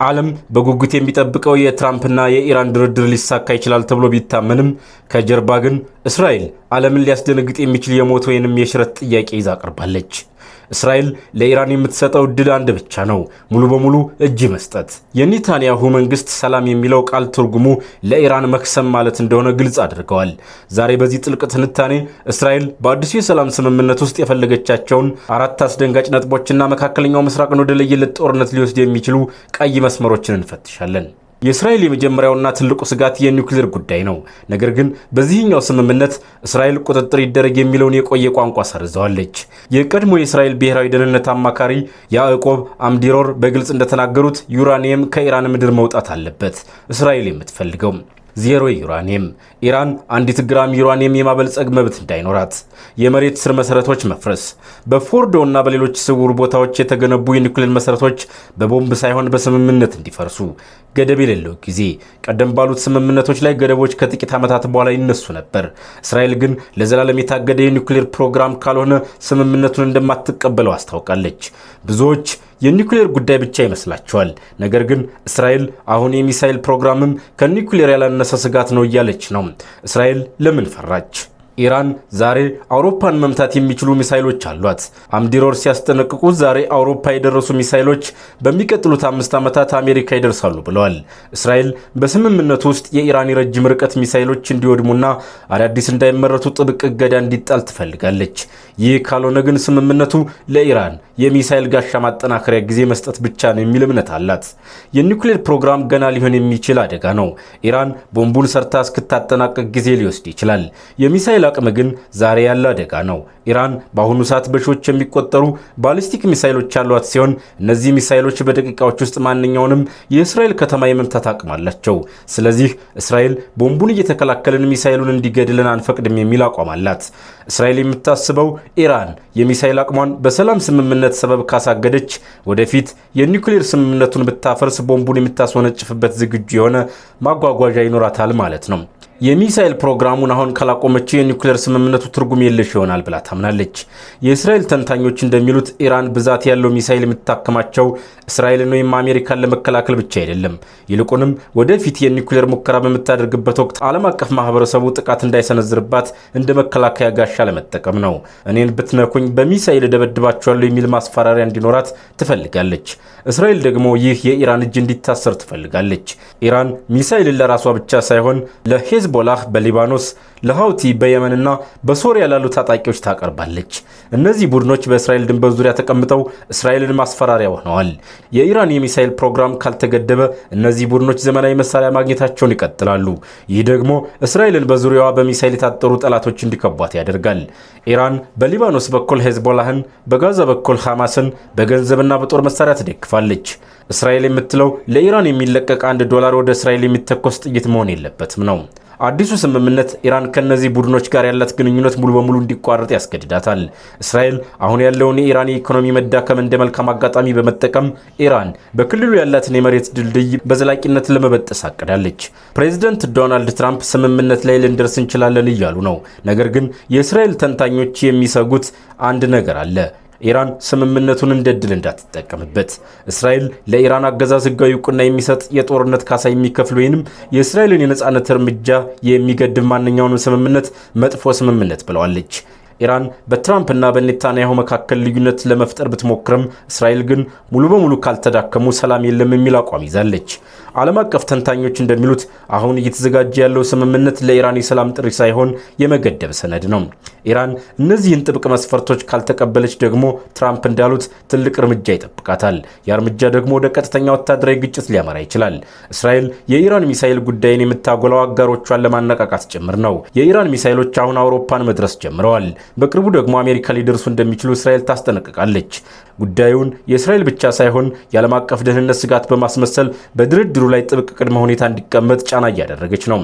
ዓለም በጉጉት የሚጠብቀው የትራምፕና የኢራን ድርድር ሊሳካ ይችላል ተብሎ ቢታመንም፣ ከጀርባ ግን እስራኤል ዓለምን ሊያስደነግጥ የሚችል የሞት ወይንም የሽረት ጥያቄ ይዛ ቀርባለች። እስራኤል ለኢራን የምትሰጠው ዕድል አንድ ብቻ ነው፣ ሙሉ በሙሉ እጅ መስጠት። የኔታንያሁ መንግስት ሰላም የሚለው ቃል ትርጉሙ ለኢራን መክሰም ማለት እንደሆነ ግልጽ አድርገዋል። ዛሬ በዚህ ጥልቅ ትንታኔ እስራኤል በአዲሱ የሰላም ስምምነት ውስጥ የፈለገቻቸውን አራት አስደንጋጭ ነጥቦችና መካከለኛው ምስራቅን ወደ ለየለት ጦርነት ሊወስድ የሚችሉ ቀይ መስመሮችን እንፈትሻለን። የእስራኤል የመጀመሪያውና ትልቁ ስጋት የኒውክሌር ጉዳይ ነው። ነገር ግን በዚህኛው ስምምነት እስራኤል ቁጥጥር ይደረግ የሚለውን የቆየ ቋንቋ ሰርዘዋለች። የቀድሞ የእስራኤል ብሔራዊ ደህንነት አማካሪ ያዕቆብ አምዲሮር በግልጽ እንደተናገሩት ዩራኒየም ከኢራን ምድር መውጣት አለበት። እስራኤል የምትፈልገው ዜሮ ዩራኒየም፣ ኢራን አንዲት ግራም ዩራኒየም የማበልጸግ መብት እንዳይኖራት፣ የመሬት ስር መሰረቶች መፍረስ፣ በፎርዶ እና በሌሎች ስውር ቦታዎች የተገነቡ የኒውክሌር መሰረቶች በቦምብ ሳይሆን በስምምነት እንዲፈርሱ፣ ገደብ የሌለው ጊዜ። ቀደም ባሉት ስምምነቶች ላይ ገደቦች ከጥቂት ዓመታት በኋላ ይነሱ ነበር። እስራኤል ግን ለዘላለም የታገደ የኒውክሌር ፕሮግራም ካልሆነ ስምምነቱን እንደማትቀበለው አስታውቃለች። ብዙዎች የኒውክሌር ጉዳይ ብቻ ይመስላቸዋል። ነገር ግን እስራኤል አሁን የሚሳይል ፕሮግራምም ከኒውክሌር ያላነሰ ስጋት ነው እያለች ነው። እስራኤል ለምን ፈራች? ኢራን ዛሬ አውሮፓን መምታት የሚችሉ ሚሳይሎች አሏት። አምዲሮር ሲያስጠነቅቁ ዛሬ አውሮፓ የደረሱ ሚሳይሎች በሚቀጥሉት 5 ዓመታት አሜሪካ ይደርሳሉ ብለዋል። እስራኤል በስምምነቱ ውስጥ የኢራን የረጅም ርቀት ሚሳይሎች እንዲወድሙና አዳዲስ እንዳይመረቱ ጥብቅ እገዳ እንዲጣል ትፈልጋለች። ይህ ካልሆነ ግን ስምምነቱ ለኢራን የሚሳይል ጋሻ ማጠናከሪያ ጊዜ መስጠት ብቻ ነው የሚል እምነት አላት። የኒውክሌር ፕሮግራም ገና ሊሆን የሚችል አደጋ ነው። ኢራን ቦምቡን ሰርታ እስክታጠናቀቅ ጊዜ ሊወስድ ይችላል። የሚሳይል አቅም ግን ዛሬ ያለ አደጋ ነው። ኢራን በአሁኑ ሰዓት በሺዎች የሚቆጠሩ ባሊስቲክ ሚሳይሎች ያሏት ሲሆን፣ እነዚህ ሚሳይሎች በደቂቃዎች ውስጥ ማንኛውንም የእስራኤል ከተማ የመምታት አቅም አላቸው። ስለዚህ እስራኤል ቦምቡን እየተከላከልን ሚሳይሉን እንዲገድልን አንፈቅድም የሚል አቋም አላት። እስራኤል የምታስበው ኢራን የሚሳይል አቅሟን በሰላም ስምምነት ሰበብ ካሳገደች፣ ወደፊት የኒውክሌር ስምምነቱን ብታፈርስ ቦምቡን የምታስወነጭፍበት ዝግጁ የሆነ ማጓጓዣ ይኖራታል ማለት ነው። የሚሳኤል ፕሮግራሙን አሁን ካላቆመችው የኒውክሌር ስምምነቱ ትርጉም የለሽ ይሆናል ብላ ታምናለች። የእስራኤል ተንታኞች እንደሚሉት ኢራን ብዛት ያለው ሚሳኤል የምታከማቸው እስራኤልን ወይም አሜሪካን ለመከላከል ብቻ አይደለም። ይልቁንም ወደፊት የኒውክሌር ሙከራ በምታደርግበት ወቅት ዓለም አቀፍ ማህበረሰቡ ጥቃት እንዳይሰነዝርባት እንደ መከላከያ ጋሻ ለመጠቀም ነው። እኔን ብትነኩኝ በሚሳኤል እደበድባችኋለሁ የሚል ማስፈራሪያ እንዲኖራት ትፈልጋለች። እስራኤል ደግሞ ይህ የኢራን እጅ እንዲታሰር ትፈልጋለች። ኢራን ሚሳኤልን ለራሷ ብቻ ሳይሆን ለሄዝቦላህ በሊባኖስ፣ ለሀውቲ በየመንና በሶሪያ ላሉ ታጣቂዎች ታቀርባለች። እነዚህ ቡድኖች በእስራኤል ድንበር ዙሪያ ተቀምጠው እስራኤልን ማስፈራሪያ ሆነዋል። የኢራን የሚሳኤል ፕሮግራም ካልተገደበ እነዚህ ቡድኖች ዘመናዊ መሳሪያ ማግኘታቸውን ይቀጥላሉ። ይህ ደግሞ እስራኤልን በዙሪያዋ በሚሳኤል የታጠሩ ጠላቶች እንዲከቧት ያደርጋል። ኢራን በሊባኖስ በኩል ሄዝቦላህን፣ በጋዛ በኩል ሐማስን በገንዘብና በጦር መሳሪያ ትደግፋለች። እስራኤል የምትለው ለኢራን የሚለቀቅ 1 ዶላር ወደ እስራኤል የሚተኮስ ጥይት መሆን የለበትም ነው። አዲሱ ስምምነት ኢራን ከእነዚህ ቡድኖች ጋር ያላት ግንኙነት ሙሉ በሙሉ እንዲቋረጥ ያስገድዳታል። እስራኤል አሁን ያለውን የኢራን የኢኮኖሚ መዳከም እንደ መልካም አጋጣሚ በመጠቀም ኢራን በክልሉ ያላትን የመሬት ድልድይ በዘላቂነት ለመበጠስ አቅዳለች። ፕሬዚደንት ዶናልድ ትራምፕ ስምምነት ላይ ልንደርስ እንችላለን እያሉ ነው። ነገር ግን የእስራኤል ተንታኞች የሚሰጉት አንድ ነገር አለ። ኢራን ስምምነቱን እንደ ድል እንዳትጠቀምበት። እስራኤል ለኢራን አገዛዝ ሕጋዊ እውቅና የሚሰጥ፣ የጦርነት ካሳ የሚከፍል ወይንም የእስራኤልን የነጻነት እርምጃ የሚገድብ ማንኛውንም ስምምነት መጥፎ ስምምነት ብለዋለች። ኢራን በትራምፕና በኔታንያሁ መካከል ልዩነት ለመፍጠር ብትሞክርም፣ እስራኤል ግን ሙሉ በሙሉ ካልተዳከሙ ሰላም የለም የሚል አቋም ይዛለች። ዓለም አቀፍ ተንታኞች እንደሚሉት አሁን እየተዘጋጀ ያለው ስምምነት ለኢራን የሰላም ጥሪ ሳይሆን የመገደብ ሰነድ ነው። ኢራን እነዚህን ጥብቅ መስፈርቶች ካልተቀበለች ደግሞ ትራምፕ እንዳሉት ትልቅ እርምጃ ይጠብቃታል። ያ እርምጃ ደግሞ ወደ ቀጥተኛ ወታደራዊ ግጭት ሊያመራ ይችላል። እስራኤል የኢራን ሚሳኤል ጉዳይን የምታጎላው አጋሮቿን ለማነቃቃት ጭምር ነው። የኢራን ሚሳኤሎች አሁን አውሮፓን መድረስ ጀምረዋል። በቅርቡ ደግሞ አሜሪካ ሊደርሱ እንደሚችሉ እስራኤል ታስጠነቅቃለች። ጉዳዩን የእስራኤል ብቻ ሳይሆን የዓለም አቀፍ ደህንነት ስጋት በማስመሰል በድርድሩ ላይ ጥብቅ ቅድመ ሁኔታ እንዲቀመጥ ጫና እያደረገች ነው።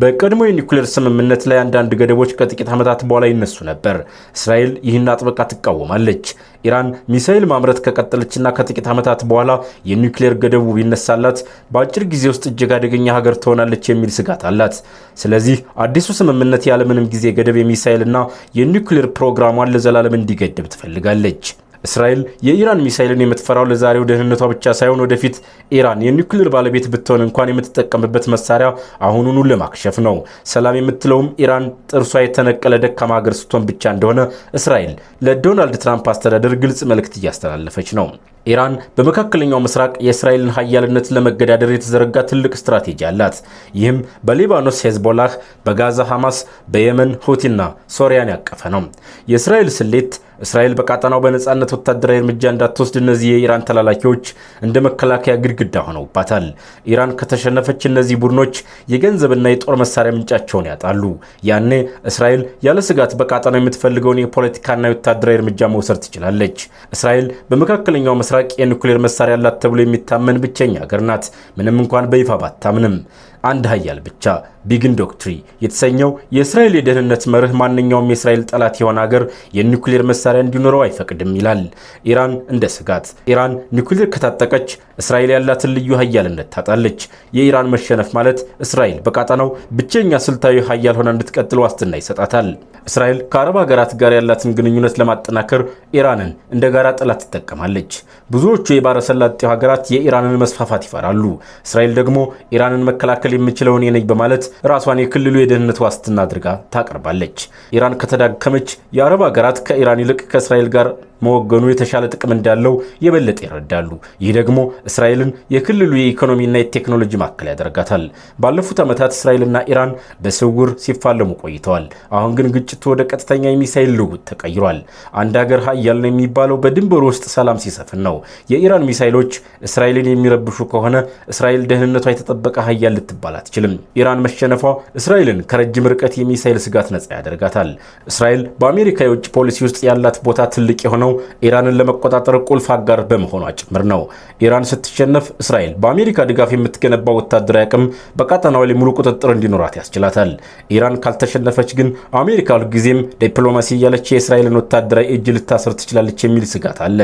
በቀድሞ የኒውክሌር ስምምነት ላይ አንዳንድ ገደቦች ከጥቂት ዓመታት በኋላ ይነሱ ነበር። እስራኤል ይህን አጥብቃ ትቃወማለች። ኢራን ሚሳኤል ማምረት ከቀጠለችና ከጥቂት ዓመታት በኋላ የኒውክሌር ገደቡ ቢነሳላት በአጭር ጊዜ ውስጥ እጅግ አደገኛ ሀገር ትሆናለች የሚል ስጋት አላት። ስለዚህ አዲሱ ስምምነት ያለምንም ጊዜ ገደብ የሚሳኤልና የኒውክሌር ፕሮግራሟን ለዘላለም እንዲገድብ ትፈልጋለች። እስራኤል የኢራን ሚሳይልን የምትፈራው ለዛሬው ደህንነቷ ብቻ ሳይሆን ወደፊት ኢራን የኒውክሌር ባለቤት ብትሆን እንኳን የምትጠቀምበት መሳሪያ አሁኑኑ ለማክሸፍ ነው። ሰላም የምትለውም ኢራን ጥርሷ የተነቀለ ደካማ ሀገር ስትሆን ብቻ እንደሆነ እስራኤል ለዶናልድ ትራምፕ አስተዳደር ግልጽ መልእክት እያስተላለፈች ነው። ኢራን በመካከለኛው ምስራቅ የእስራኤልን ሀያልነት ለመገዳደር የተዘረጋ ትልቅ ስትራቴጂ አላት። ይህም በሊባኖስ ሄዝቦላህ፣ በጋዛ ሐማስ፣ በየመን ሁቲና ሶሪያን ያቀፈ ነው። የእስራኤል ስሌት እስራኤል በቀጠናው በነፃነት ወታደራዊ እርምጃ እንዳትወስድ እነዚህ የኢራን ተላላኪዎች እንደ መከላከያ ግድግዳ ሆነውባታል። ኢራን ከተሸነፈች እነዚህ ቡድኖች የገንዘብና የጦር መሳሪያ ምንጫቸውን ያጣሉ። ያኔ እስራኤል ያለ ስጋት በቀጠናው የምትፈልገውን የፖለቲካና የወታደራዊ እርምጃ መውሰድ ትችላለች። እስራኤል በመካከለኛው ምስራቅ የኒውክሌር መሳሪያ አላት ተብሎ የሚታመን ብቸኛ ሀገር ናት፣ ምንም እንኳን በይፋ ባታምንም። አንድ ሀያል ብቻ ቤጊን doctrine የተሰኘው የእስራኤል የደህንነት መርህ ማንኛውም የእስራኤል ጠላት የሆነ ሀገር የኒውክሌር መሳሪያ እንዲኖረው አይፈቅድም ይላል። ኢራን እንደ ስጋት። ኢራን ኒውክሌር ከታጠቀች እስራኤል ያላትን ልዩ ሀያልነት ታጣለች። የኢራን መሸነፍ ማለት እስራኤል በቀጠናው ብቸኛ ስልታዊ ሀያል ሆና እንድትቀጥል ዋስትና ይሰጣታል። እስራኤል ከአረብ ሀገራት ጋር ያላትን ግንኙነት ለማጠናከር ኢራንን እንደ ጋራ ጠላት ትጠቀማለች። ብዙዎቹ የባሕረ ሰላጤው ሀገራት የኢራንን መስፋፋት ይፈራሉ። እስራኤል ደግሞ ኢራንን መከላከል የምችለው እኔ ነኝ በማለት ራሷን የክልሉ የደህንነት ዋስትና አድርጋ ታቀርባለች። ኢራን ከተዳከመች የአረብ ሀገራት ከኢራን ይልቅ ከእስራኤል ጋር መወገኑ የተሻለ ጥቅም እንዳለው የበለጠ ይረዳሉ። ይህ ደግሞ እስራኤልን የክልሉ የኢኮኖሚና የቴክኖሎጂ ማዕከል ያደርጋታል። ባለፉት ዓመታት እስራኤልና ኢራን በስውር ሲፋለሙ ቆይተዋል። አሁን ግን ግጭቱ ወደ ቀጥተኛ የሚሳይል ልውውጥ ተቀይሯል። አንድ ሀገር ሀያል ነው የሚባለው በድንበሩ ውስጥ ሰላም ሲሰፍን ነው። የኢራን ሚሳይሎች እስራኤልን የሚረብሹ ከሆነ እስራኤል ደህንነቷ የተጠበቀ ሀያል ልትባል አትችልም። ኢራን መሸነፏ እስራኤልን ከረጅም ርቀት የሚሳይል ስጋት ነጻ ያደርጋታል። እስራኤል በአሜሪካ የውጭ ፖሊሲ ውስጥ ያላት ቦታ ትልቅ የሆነው ኢራንን ለመቆጣጠር ቁልፍ አጋር በመሆኗ ጭምር ነው። ኢራን ስትሸነፍ እስራኤል በአሜሪካ ድጋፍ የምትገነባው ወታደራዊ አቅም በቀጠናው ላይ ሙሉ ቁጥጥር እንዲኖራት ያስችላታል። ኢራን ካልተሸነፈች ግን አሜሪካ ሁልጊዜም ዲፕሎማሲ እያለች የእስራኤልን ወታደራዊ እጅ ልታስር ትችላለች የሚል ስጋት አለ።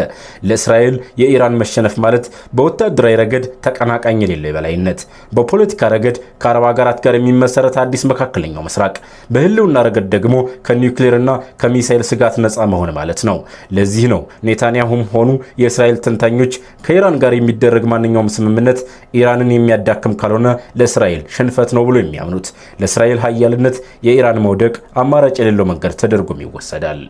ለእስራኤል የኢራን መሸነፍ ማለት በወታደራዊ ረገድ ተቀናቃኝ የሌለው የበላይነት፣ በፖለቲካ ረገድ ከአረብ ሀገራት ጋር የሚመሰረት አዲስ መካከለኛው ምስራቅ፣ በህልውና ረገድ ደግሞ ከኒውክሌርና ከሚሳይል ስጋት ነፃ መሆን ማለት ነው። ለዚህ ነው ኔታንያሁም ሆኑ የእስራኤል ተንታኞች ከኢራን ጋር የሚደረግ ማንኛውም ስምምነት ኢራንን የሚያዳክም ካልሆነ ለእስራኤል ሽንፈት ነው ብሎ የሚያምኑት። ለእስራኤል ሀያልነት የኢራን መውደቅ አማራጭ የሌለው መንገድ ተደርጎም ይወሰዳል።